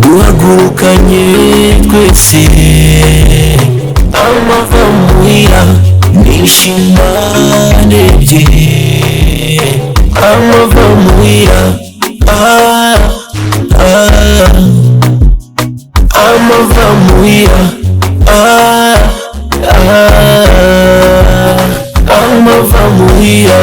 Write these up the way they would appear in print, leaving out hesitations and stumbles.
Duhagurukanye twese amava muhira, nishima ndebye amava muhira, ah, ah, amava muhira, ah, ah, amava muhira.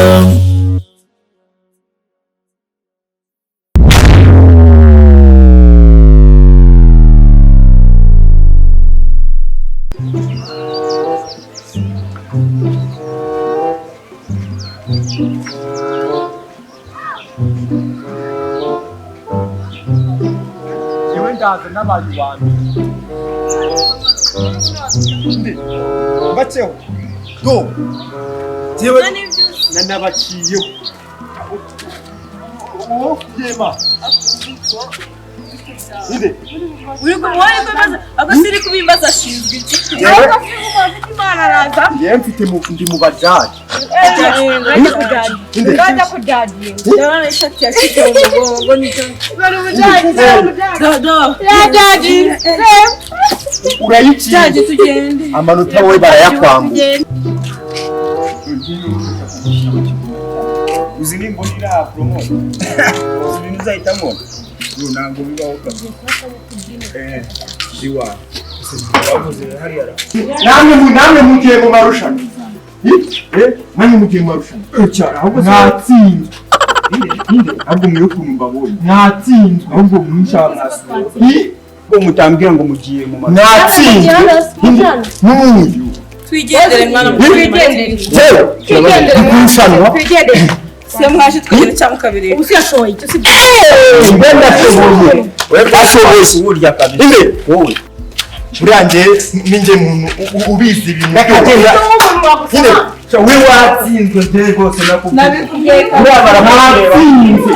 Yewe, ndaza n'abantu ba mbere ndi baceho do jewe nanabaciyeho uwo yema inde. Uri wowe kubibaza agasiri kubimbaza ashinzwe iki? Yewe. Imana araza. Yewe, mfite mu ndi mu bajaji. Inde. Ngajya kujaji. Ndabona ishati yashyize mu mugongo nicyo. Bari umujaji. Dodo. Yajaji. Urayiciye. Jaji tugende. Amanota wowe barayakwambura. Uzi nimbona iriya promo, uzi ibintu uzahitamo? Bro, ntabwo bibaho kabisa. Diwa bavuze hariya ra. Namwe mugiye mu marushanwa? Eh, namwe mugiye mu marushanwa? Cyane ahubwo. Mwatsinzwe. Ahubwo mwiyo ukuntu mbabonye mwatsinzwe, ahubwo mwinshi ko mutambwira ngo mugiye mu marushanwa. Mwatsinzwe n'uyu. Twigendere mwana. Twigendere. Yewe, Twigendere. Kurushanwa. Twigendere. Se mwaje twigire cyangwa kabiri. Ubu yashoboye icyo si Mbe ndashoboye, ashoboye. Burya kabisa. Inde. Wowe. Buriya njye ninjye muntu ubizi ibintu Reka byose. genda. Inde. We watsinzwe njye rwose nakubwiye. Nabikubwiye. Buriya barakureba. Mwatsinze.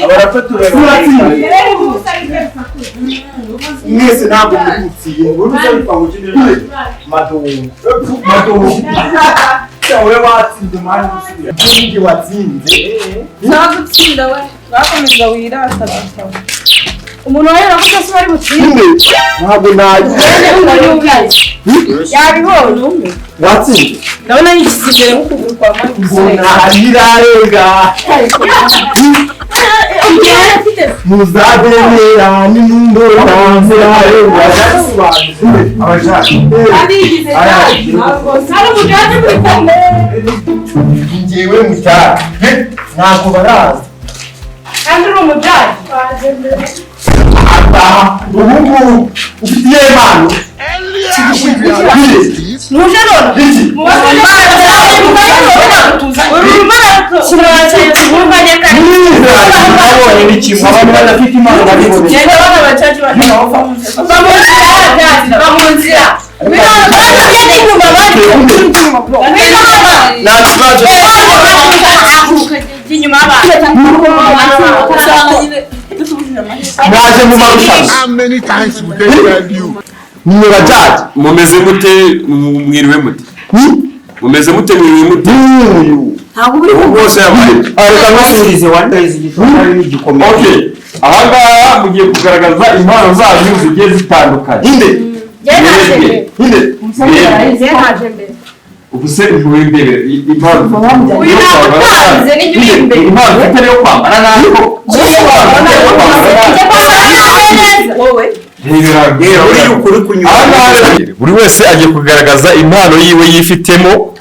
Barafatureba. Muratsinze mwese, ntabwo mugutsiye. Wowe uzabipfa ngo ukine madobo madobo. Wowe watsinze mani gusubira. Ninjye watsinze. Nagutsinda we. Bakomeza wirata gusa. Umuntu wahera ko se bari butsinde. Inde, ntabwo nagiye. Yabibonye. Watsinze. Ndabona yishyize imbere nk'ukuguru kwa mani Ngo gusenga. ntirarenga. Muzabemera nimumbona murarenga. Abajari. Kandi yigize cyane. Hari umujaji muri kumwe. Njyewe mu cyaro ntabwo baraza. Kandi uri umujaji. Ataha ubu ngubu ufite iyihe mpano? Nuje none. Iki. Nabonye ni kimwe abantu badafite impano bariboneye. Genda bana bacaci bamunzira. Nta kibazo. Mwaje mu marushanwa? How many times will they tell you? Ni bajaji. Mumeze mute? Mwiriwe mute? Mumeze mute? Mwiriwe mute? N'uyu. Ubu bwose yabaye. Reka Basubirize wandeze igishoro n'igikomeye. Okay, ahangaha mugiye kugaragaza impano zanyu zigiye zitandukanye. Inde. Mwebwe. Inde. Mwebwe. Ubu se ntuwe imbere impano Uyu ntabwo utazi, ni jye uri imbere. Impano ufite niyo kwambara nabi ko Wowe. Uriya ukuri kunyura. Ahangaha buri wese agiye kugaragaza impano yiwe yifitemo,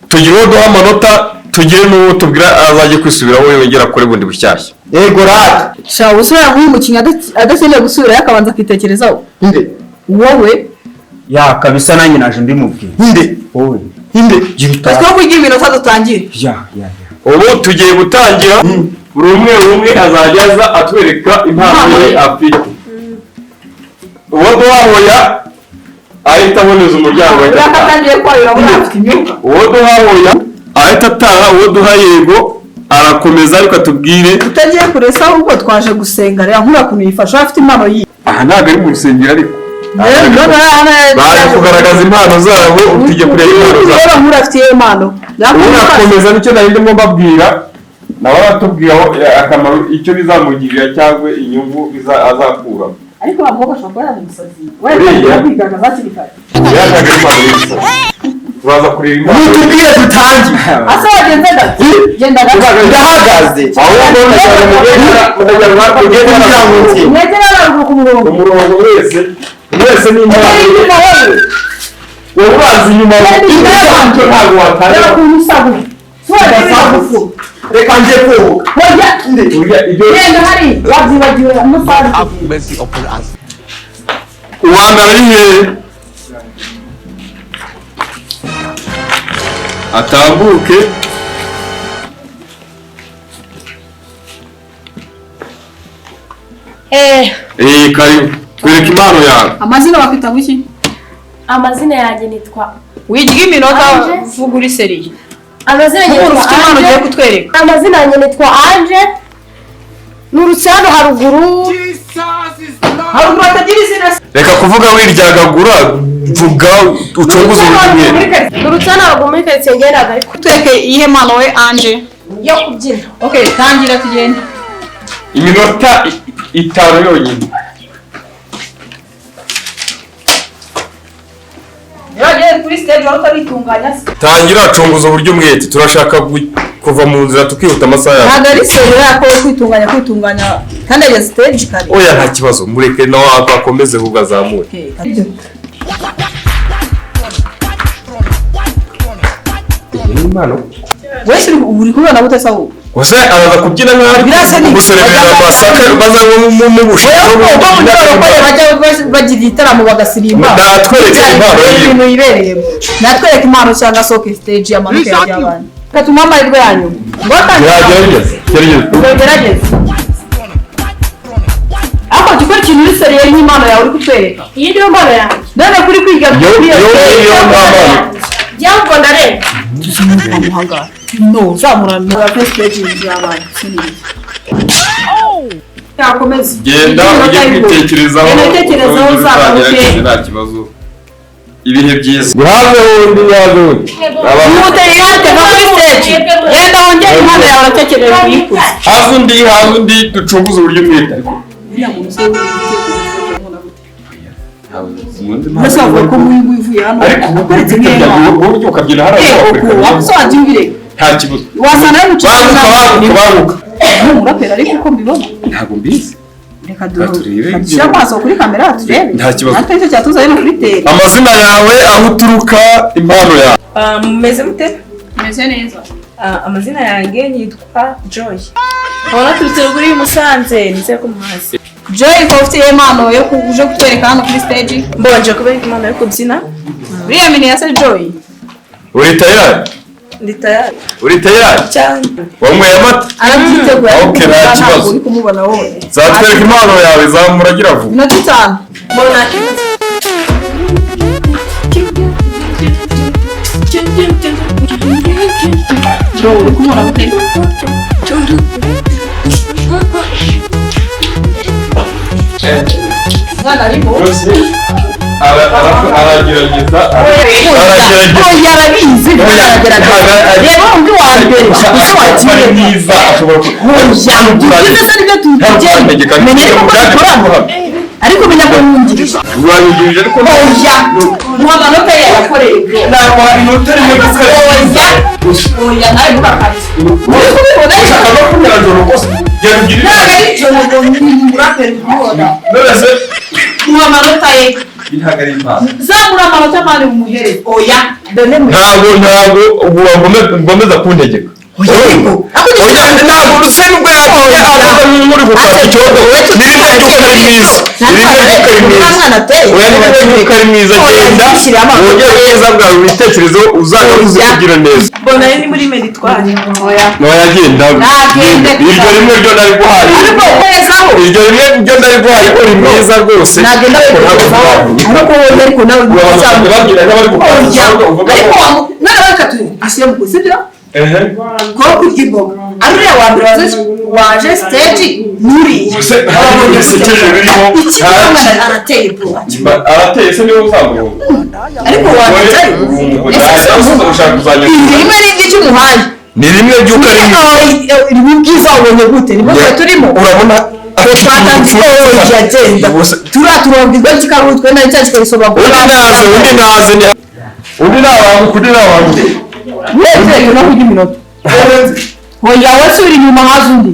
tugire uwo duha amanota, tugire n'uwo tubwira azajye kwisubiraho yongera akore bundi bushyashya. Yego rata. Sha usubira nk'uyu mukinnyi adakeneye gusubirayo akabanza akitekerezaho. Inde. Wowe. Ya kabisa, nanjye naje mbimubwira. Inde. Wowe. Inde. Gira utaha. Twe kugira iminota dutangire. Ya ya ya. Ubu tugiye gutangira, buri umwe umwe azajya aza atwereka impano ye afite. Uwo duhahoya ahita aboneza umuryango ahita Uraka ataha. atangiye kwayura urabona afite imyuka. Uwo duhahoya ahita ataha, uwo duha yego arakomeza ariko atubwire. Utagiye kure se, ahubwo twaje gusenga rero nkuriya kuntu yifashe afite impano yiwe. Aha ntabwo ari mu rusengero ariko Rero baje kugaragaza impano zabo, tujye kureba impano zabo. Rero nkuriya afite iyo mpano. Urakomeza, nicyo nari ndimo mbabwira. Nawe aratubwira aho akamaro icyo bizamugirira cyangwa inyungu azakuramo. Ariko wa mukobwa ashobora kuba yari umusazi. Uriya? Wenda kwigaragaza hakiri kare. Yashaka impano y'umusazi, turaza kureba impano. Mutubwire dutangiye. Ase wagenze gake, genda gake. Ndahagaze. Ahubwo Kugira ngo nzi. Mwegere haruguru ku murongo. Umurongo wese wese ni impano. Uri inyuma wowe. Wowe ubanza inyuma. Uri inyuma. Ntabwo watangira. Reba ukuntu usa gutya. Si wageze. Reka njye koga. Hoya. Uriya ibyo. Genda hari wabyibagiwe amasaha. Uwa mbere ari hehe? Atambuke. Karibu, twereke impano yawe. Amazina bakwita ngo iki? Amazina yanjye nitwa Wigira iminota. Anje. Vuga uri sérieux. Amazina yanjye Nk'umuntu nitwa ufite impano ugiye Anje. kutwereka. Amazina yanjye nitwa Anje. Nturutse hano haruguru. Haruguru hatagira izina se. Reka kuvuga wiryagagura, vuga ucunguze ururimi. Nturutse hano haruguru muri karitsiye ngendaga ariko. Twereke iyihe mpano we, Anje? Yo kubyina. Okay, tangira tugende. Iminota 5 yonyine. Yageze kuri stage wari utaritunganya se? Tangira cunguza uburyo umwete, turashaka kuva mu nzira tukihuta amasaha yacu. Ntabwo ari sérieux ko kwitunganya kandi ageze stage kare. Oya, nta kibazo, mureke nawe akomeze ahubwo azamure. Okay. Iyi ni impano. Wese uri kubibona gute se ahubwo? Gusa araza kubyina nkaho ari Birasa ni- guserebera amasaka baza mu bushinwa. Oya, kuko mu barokore bajya bagira igitaramo bagasirimba. Natwereke impano yiwe. Ibintu yibereyemo. Natwereke impano cyangwa soke stage yamanuke y'abana. Reka tumuhe amahirwe ya nyuma. Ngo tangira. Gerageza, gerageza. Gerageza. Ariko jya ukora ikintu uri sérieux nk'impano yawe uri kutwereka. Iyi niyo mpano yanjye. None kuri kwiga kuri iyo Yo, stage. yo, mpano. Byahubwo ndarenga. Amuhangara. No, zamura na first stage y'abana. Yakomeza. Genda ujye kwitekerezaho. Genda witekerezaho, uzagaruke. Uzagerageze, nta kibazo. Ibihe byiza. Haze wundi, haze wundi. Mwihute, yihute, va kuri stage. Genda wongere impano yawe, uratekereza kuyikuza. Haze undi, haze undi, ducunguze uburyo umwete. Uriya muntu se mbese bavuga ko nk'uyu nguyu uvuye hano Ariko akweretse nk'iyo mpano. uburyo ukabyina hariya Eh, wasobanura ubireka. nta kibazo. Wasanga ari Banguka, banguka, banguka. Ni umuraperi ariko uko mbibona. Ntabwo mbizi. Reka Reka turebe. dushyire amaso kuri kamera turebe. Nta kibazo. Natwe nicyo cyatuzanye no kuri tele. Amazina yawe, aho uturuka, impano yawe. Mumeze mute? Meze neza. Amazina yanjye nitwa Joy. Nkaba naturutse ruguru y'i Musanze, nizere ko muhazi. Joy, ko ufite iyo mpano yo uje kutwereka hano kuri stage? Mbanje kubereka impano yo kubyina. Uriya mini ya se Joy? Uri tayari? Ndi tayari. Uri tayari? Cyane. Wanyweye amata? Arabyiteguye. Okay, nta Ntabwo kibazo. uri kumubona wowe. Zatwereka impano yawe, zamuragira vuba. Iminota 5. Mbona Joy, uri kumubona gute? Mwana arimo. Rwose aragerageza, aragerageza. Oya, arabizi, aragerageza. Reba undi wa mbere ese Ashobora kuba ari wagiye. mwiza, ashobora Oya, byiza se nibyo tugenda. Menya ariko ko dukorana. Ariko menya ko wungirije. Uranyigirije ariko. Oya, muha amanota ye yakoreye. Namuha inota rimwe gusa. Oya, oya, nawe ntugakabye. Uri kubibona ariko. Ushaka no kunyara joro rwose. Genda ugire. Ntabwo ari ijoro ngo ni umuraperi kumubona. None se Muha amanota ye. ntabwo ari impano. Zamura amanota mani umuhereze. Oya, dore mu. Ntabwo ubu wagomeza kuntegeka. Oya, ntabwo se nubwo yagiye araza nk'uri gukata icyondo. Ni rimwe ry'uko ari mwiza. Ni rimwe ry'uko ari mwiza. Nta mwana ateye. Oya, ni rimwe ry'uko ari mwiza. Genda wongere ubwiza bwawe witekerezeho, uzagaruze kugira neza. Mbona ni muri Meditwari. Oya. Noya, genda. Nagende. Iryo rimwe ryo nariguhaye. Ariko korezaho. Iryo rimwe ryo nariguhaye ko uri mwiza rwose. Nagenda witekerezaho. Ariko wowe ariko nawe Babwira n'abari gukata Oya. icyondo uvuga Ariko ko none reka tu ashyire mu sibyo? Ehe. Ko kurya imboga ari uriya wa mbere waje stage nuriya Ese hari ibisekeje birimo? Iki mwana arateye ubwoba. Arateye se niwe uzamuhunga? Ariko wajyayo. Ese rimwe n'iryo cy'umuhanda ni rimwe ry'uko ari rimwe ubwiza ubonye gute nibwo twe turimo urabona twatanze agenda turiya turongo igwa kikarutwe na cya kikayisobagura. Undi naze undi naze undi nabanguka undi nabanguka wese no kurya iminota oya wese uri inyuma haza undi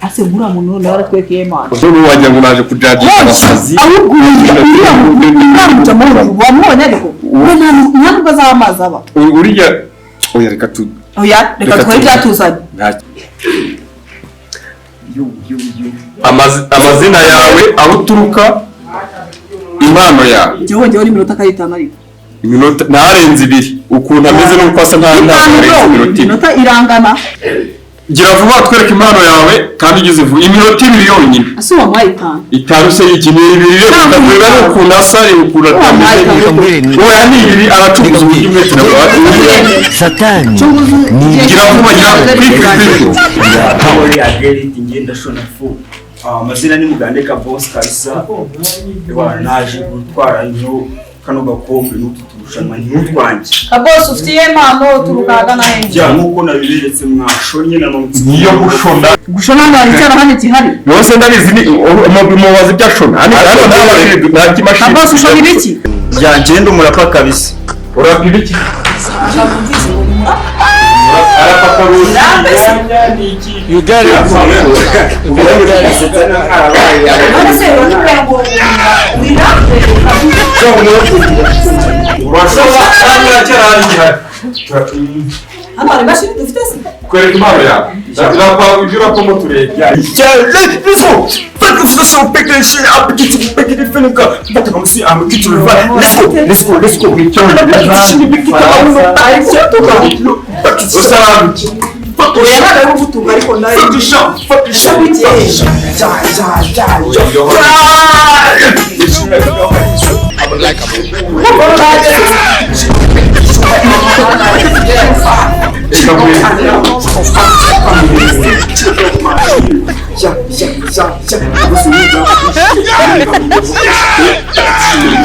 ase ngura muntu none waratwekeye Imana. Ubu wagira ngo naje kujagira abasazi. Ahubwo uriya muntu wamubonye ariko nta nubwo azaba amazi aba uriya. Oya reka tu oya reka twari byatuzanye. Amazina yawe, aho uturuka, impano yawe. Jyewe n'iminota akayitanga ariko iminota ntarenze ibiri ukuntu ameze n'uko asa ntarenze iminota ibiri. Iminota irangana. Gira vuba twereke impano yawe kandi ugeze vuba iminota ibiri yonyine. Ase wamuhaye itanu. Itanu se iki ni ibiri rero ukavuga n'ukuntu asa ukuntu atameze. Oya ni ibiri aracuruza uburyo umwete nawe. Satani Gira vuba gira Kawari ageriti ngenda shona fu. Amazina ni Mugande ka Boss kabisa. Naje gutwara ino kano gakombe n'utu turushanwa n'utwanjye. Kabose ufitiye impano uturuka ahagana hehe? Ya nkuko nabiberetse mwashonye na none. Niyo gushona. Gushona nta cyara hano gihari. Yose ndabizi ni umubazi byashona. Hano nta kimashini. Kabose ushona ibiki? Ya ngenda umurapa kabisa. Urapa ibiki? You got it. Kwereka impano yawe. Ibyo urapamo turebe.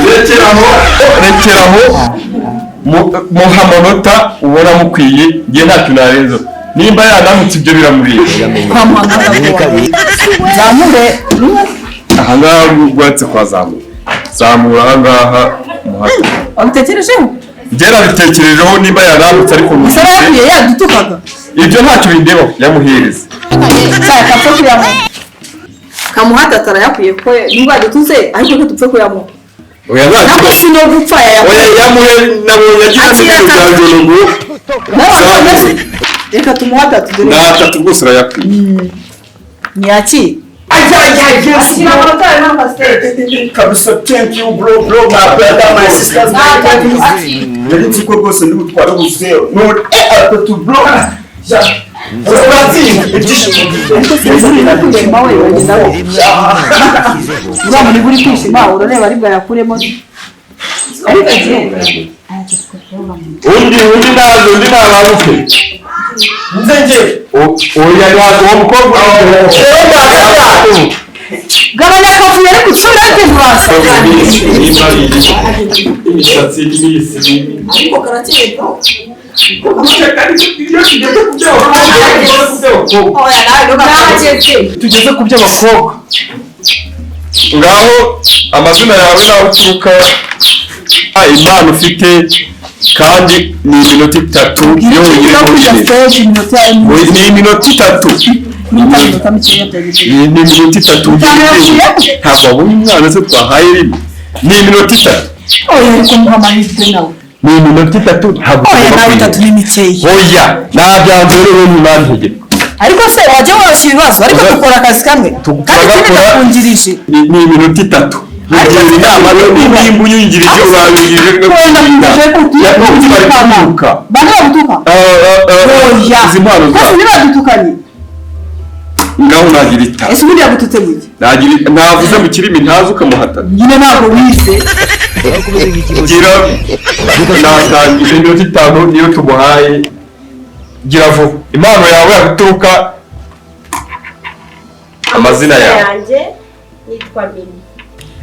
Rekeraho muha amanota ubona mukwiye, ngiye ntacyo narenza. Nimba yanamutse ibyo biramurira. Zamure aha ngaha rwatse kwa zamura. Zamura aha ngaha muhate. Wabitekerejeho? Njye nabitekerejeho nimba yanamutse ariko yakwiye yadutukaga. Ibyo ntacyo bindebaho yamuhereza. Kapfa kuyamuha. Kamuhata atarayakwiye ko nubwo yadutuze ariko ko dupfe kuyamuha. Oya ntacyo. Nako si no gupfa yayamuha. Oya yamuhe nabonye agira n'ibintu bya Jonogo. Reka tumuhe atatu dore. Ni atatu rwose arayakwiye. Ntiyakira. Kabisa thank you bro bro my brother my sisters my brothers. Nari nzi ko rwose ndi butware ubuzero none atatu bro. Uriya muntu uri kwishima urareba ari bwayakuremo. Undi naze undi nababuke. Nzenge. Oya ntabwo uwo mukobwa. Gabanya akavuyo ariko usubira urasa. Imisatsi n'imisi. Ariko karakeye bro. Tugeze ku by'abakobwa. Ngaho amazina yawe naho uturuka, impano ufite kandi ni iminota itatu yonyine. Ni iminota itatu. Ni iminota itatu. Ntabwo wabonye umwana se twahaye rimwe. Ni iminota itatu. Oya ariko muha amahirwe nawe. Ni iminota itatu ntabwo Oya nawe itatu ni mikeya. Oya nabyanze rero ntibantegeka. Ariko se wajya woroshya ibibazo ariko dukora akazi kamwe kandi tunagakungirije. Ni iminota itatu. Mugira inama nimba unyungirije uranyungirije. Bane bagutuka. Oya. Izi mpano Twese zawe. ntibadutukanye. Ngaho nagira itatu. Ese ubundi yagututse mu iki? Nagira navuze mu kirimi ntazi ukamuhatana. Nyine ntabwo wize. Gira natangije iminota itanu niyo tumuhaye. Gira vuba. Impano yawe yaguturuka, amazina yawe. Yanjye nitwa Mimi.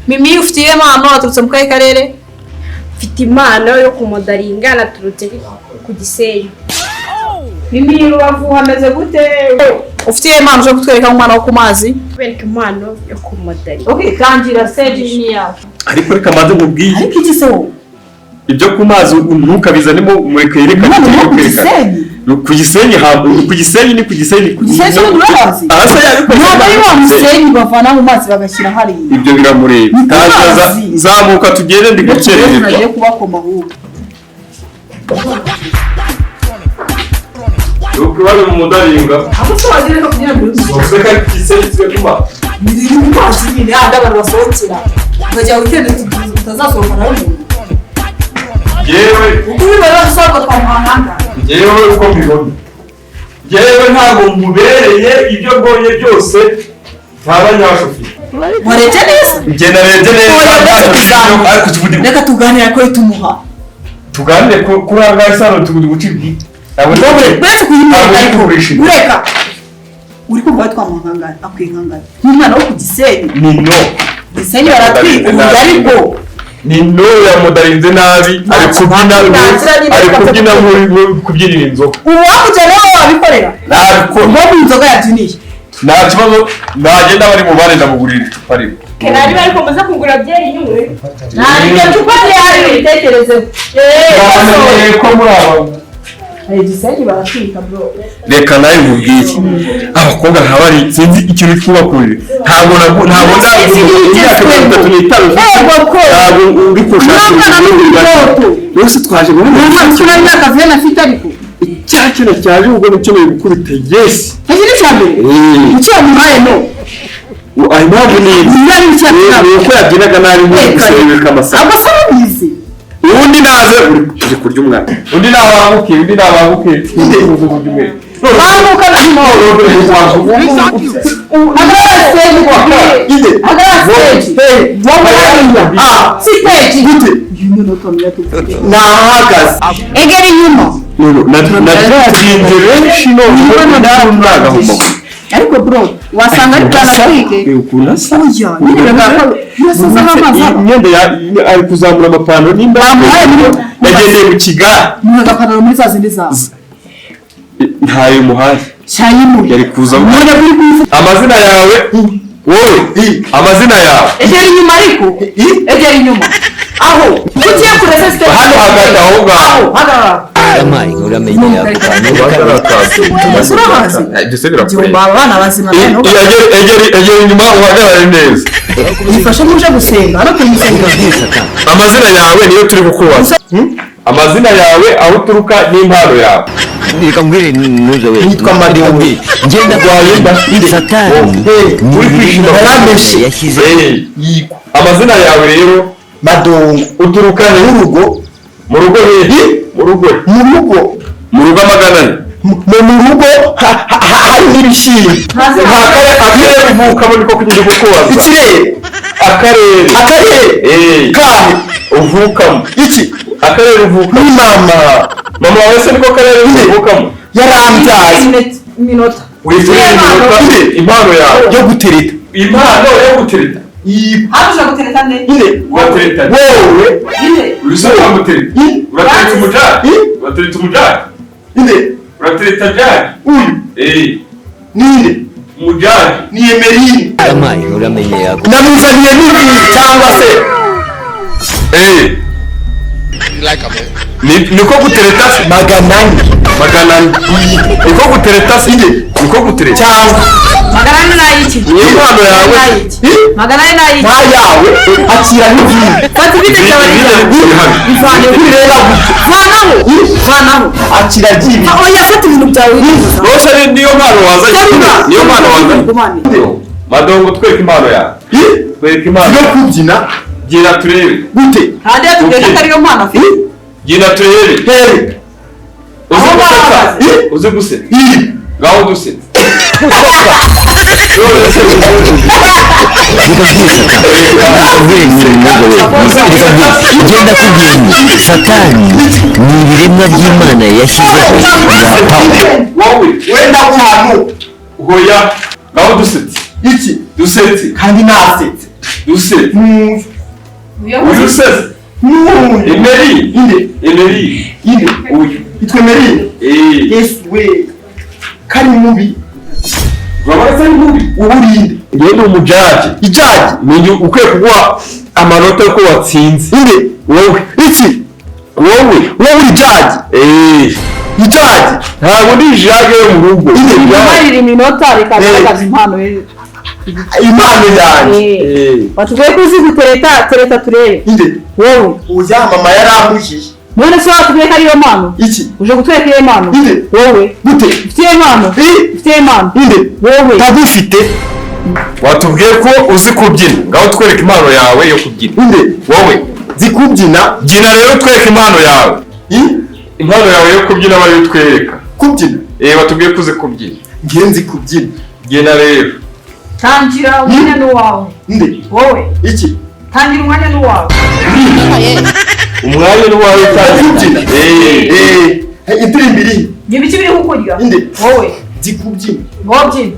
Mimi, ufite iyihe mpano? Waturutse mu kahe karere? Mfite impano yo kumodaringa, naturutse ku Gisenyi. Mimi, Rubavu hameze gute? Ufite iyihe mpano uje kutwereka nk'umwana wo ku mazi? Kubereka impano yo kumodaringa. Okay, tangira, stage ni yawe. Ariko reka maze nkubwiye. Ariko iki se wowe? Ibyo ku mazi ntukabizanemo, mureke yerekane. Umwana wo ku Gisenyi? Ku Gisenyi, ku Gisenyi ni ku Gisenyi. Ku Gisenyi ni urabazi? Aha se yabikoze. Ntabwo ari wa musenyi bavana mu mazi bagashyira hariya. Ibyo biramureba. Ni ku mazi. Zamuka tugende, ndi gukererwa. Nagiye kubakoma ahubwo. Nuko bari mu mudaringa. Aho se wagira ko kugira ngo Reka Gisenyi tujye ku mazi. Ni mu mazi nyine handi abantu basohokera. Ukajya witende utazasohokana n'umuntu. Yewe Uko ubibona dusohoka twamuhanga. Yewe, uko mbibona, yewe ntabwo mubereye. Ibyo mbonye byose ntaba nyashufite. Warebye neza? Njye narebye neza. Oya, ntacyo reka. Ariko tuvuge. Reka tuganire ko tumuha. Tuganire kuri angahe sano tugudi gucibwa? Ntabwo Uretse kuyimwereka Ntabwo ariko. kugurisha. Ureka. Uri kumva twamuha angahe? Akwiye angahe? Nk'umwana wo ku Gisenyi. Ni no. Gisenyi baratwikunda ariko. Ni no, yamudarinze nabi, ari kubyina, ari kubyina nk'uri kubyinira inzoga. Ubu wakujyana wowe wabikorera? Nabikora. Ngo mu nzoga yabyiniye. Nta kibazo, nagenda bari mu bare ndamugurira icupa rimwe. Kenari bari komeza kugura byeri nyumwe. Iryo cupa ryari ubitekerezeho. Bamenyeye ko muri aba. Gisenyi baratwika bro. Reka nawe nkubwire, abakobwa nka bari sinzi ikintu cyubakurira, ntabwo ntabwo Sinzi imyaka 35 Ego ko. ntabwo uri kushaka. Umwana n'umutoto. Rwose twaje guhura. Umwana ukina imyaka vena afite ariko. Icya kintu cyaje ubwo ukeneye gukubita yesi. Iki ni icya mbere. Icyo yamuhaye no. Ayo mpamvu ni Niba ari icya ni uko yabyinaga nabi muri guserebeka amasaka. Aba se arabizi. Undi naze uri kurya umwana, undi nabanguke, undi nabanguke. Banguka na Hagarara stage kubwire. Hagarara stage. Wowe hariya. Ah. Si stage. Gute? Iminota mya Nahagaze. Egera inyuma. Naturinze benshi none nagahuma. Ariko bro, wasanga ari bwanatwike. Ukuntu asa. Oya, nyine biragaragara. Birasaza nk'amazi aba. Imyenda ari kuzamura amapantaro nimba Bamuhaye muri- yagendeye mu kigare. Muha agapantaro muri za zindi zawe. Ntayo muhaye. Cyayimuye. Yari kuza. Mubona kuri kuvuga. Amazina yawe wowe, amazina yawe. Egera inyuma ariko. Egera inyuma. Aho. Ugiye kure se stage. Hano hagati aho ngaho. Aho, hagarara. Amayi uramenye yakuvanye. Ese urabazi? Ibyo se birakureba? Igihumbi abana bazima. Egera inyuma uhagarare neza. Gifashe muje gusenga. Hano turi gusenga. Amazina yawe niyo turi kukubaza, amazina yawe, aho uturuka n'impano yawe. Reka mbwire nuze we. Nitwa Madongo. Ngenda Rwaye Satani. Uri kwishima. Yarameshe. Yashyize. Eh, amazina yawe rero? Madongo. Uturuka he? Urugo. Mu rugo hehe? Mu rugo? Mu rugo. Mu rugo amagana ane. Mu rugo hari n'ibishyimbo. Nta akarere uvukamo niko ndi kukubaza. Ikirere. Akarere. Akarere. Eh, Kahe? Uvukamo. Iki? Akarere uvukamo. Ni mama. Mama wawe se niko karere uvukamo? Yarambyaye. Iminota. Wifuza iminota, impano yawe. Yo gutereta. Impano yo gutereta. Hano ushobora gutereta nde? Nyine. Uratereta. Wowe. Nyine. Urisa wamutereta. Uratereta umujari. Uratereta umujari. Nyine. Uratereta jari. Uyu. Eh, Ninde? Umujari. Ni Emeline. Amayi uramenye yakuvanye. Namuzaniye n'ibintu cyangwa se. Eh. Niko gutereta se? 400. 400. Niko gutereta se? Niko gutereta. Cyangwa. 400 n'ayiki? Niyo mpano yawe. N'ayiki? 400 n'ayiki? Ntayawe. Akira n'ibindi. Fata ibiti byawe n'ibyawe. Bivane. Birera gutya. Vanaho. Vanaho. Akira by'ibi. Oya, fata ibintu byawe wifuza. Rwose niyo mpano wazanye. Terura. Niyo mpano wazanye. Gumane. Madongo, twereke impano yawe. Twereke impano. Yo kubyina. Gira turebe. Gute? Kandi yatubwiye ko atariyo mpano afite. Gira turebe. Here. Uzi Aho gusetsa. bahagaze. Uzi gusetsa. Iri. Ngaho dusetsa. Genda kubwira Satani ni ibiremwa by'Imana yashyizeho wowe wenda kuhanu hoya ngaho dusetse iki dusetse kandi nasetse dusetse uyu usetse Emery inde Emery inde uyu itwe Emery Yesu we kari mubi urabona ari mubi uburinde ngewe ni umujaji ijaji ni ukwiye kuguha amanota ko watsinze inde wowe iki wowe wowe uri jaji ijaji ntabwo ndi jage yo mu rugo Umarira iminota reka agaragaza impano ye. Impano yanjye Watubwiye ko uzi gutereta, tereta turebe. Inde wowe oya mama yarambujije none se watubwiye ko ariyo mpano iki uje gutwereka iyo mpano inde wowe gute ufite iyo mpano ufite iyo mpano inde wowe ndagufite watubwiye ko uzi kubyina ngaho twereke impano yawe yo kubyina inde wowe nzi kubyina byina rero twereke impano yawe impano yawe yo kubyina aba ariyo utwereka kubyina watubwiye ko uzi kubyina ngiye nzi kubyina byina rero tangira umwanya n'uwawe inde wowe iki tangira umwanya n'uwawe umwanya n'uwawe kubyina indirimbo iri ni ibiki biri kukurya inde wowe nzi kubyina wowe byina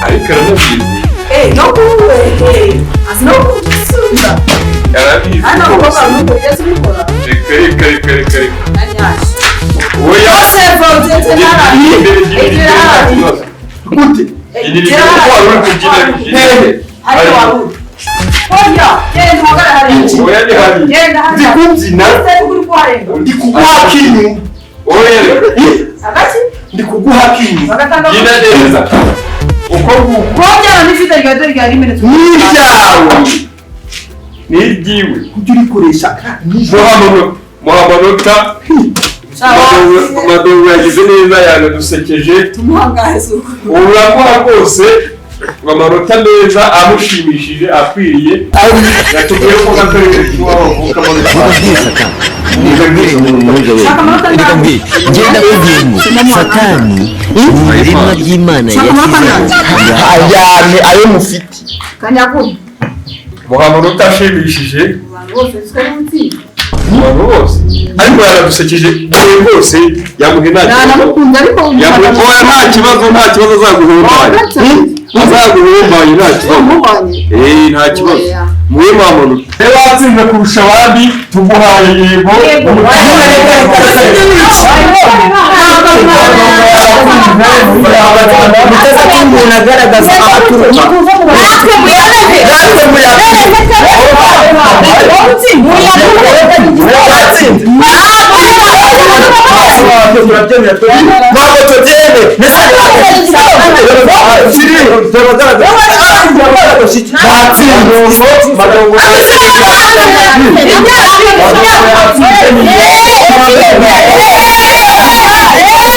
ariko aranabizi no no kusubiza arabizi hano kuko nuko ugeze ubikora reka reka reka reka reka oya gute ndi kubyina ndi kuguha kinyu ndi kuguha kinyu byina neza uko n'iryawe n'iryiwe kujya urikoresha muha amanota Madogo yagize neza yanadusekeje uramuha rwose amanota meza amushimishije akwiriye yatubwiye ko akarere k'iwabo avukamo Genda kubwira Satani ni ibiremwa by'Imana yashyizeho ayane ayo mufite muha amanota ashimishije abantu bose ariko yaradusekeje buri rwose yamuhe nta kibazo nta kibazo nta kibazo azaguhumanya azaguhumanya nta kibazo nta kibazo muhe amanota rero watsinze kurusha abandi tuguhaye yego umuntu agaragaza abaturuka natwe muyarebe natwe muyarebe ntabwo tubyemera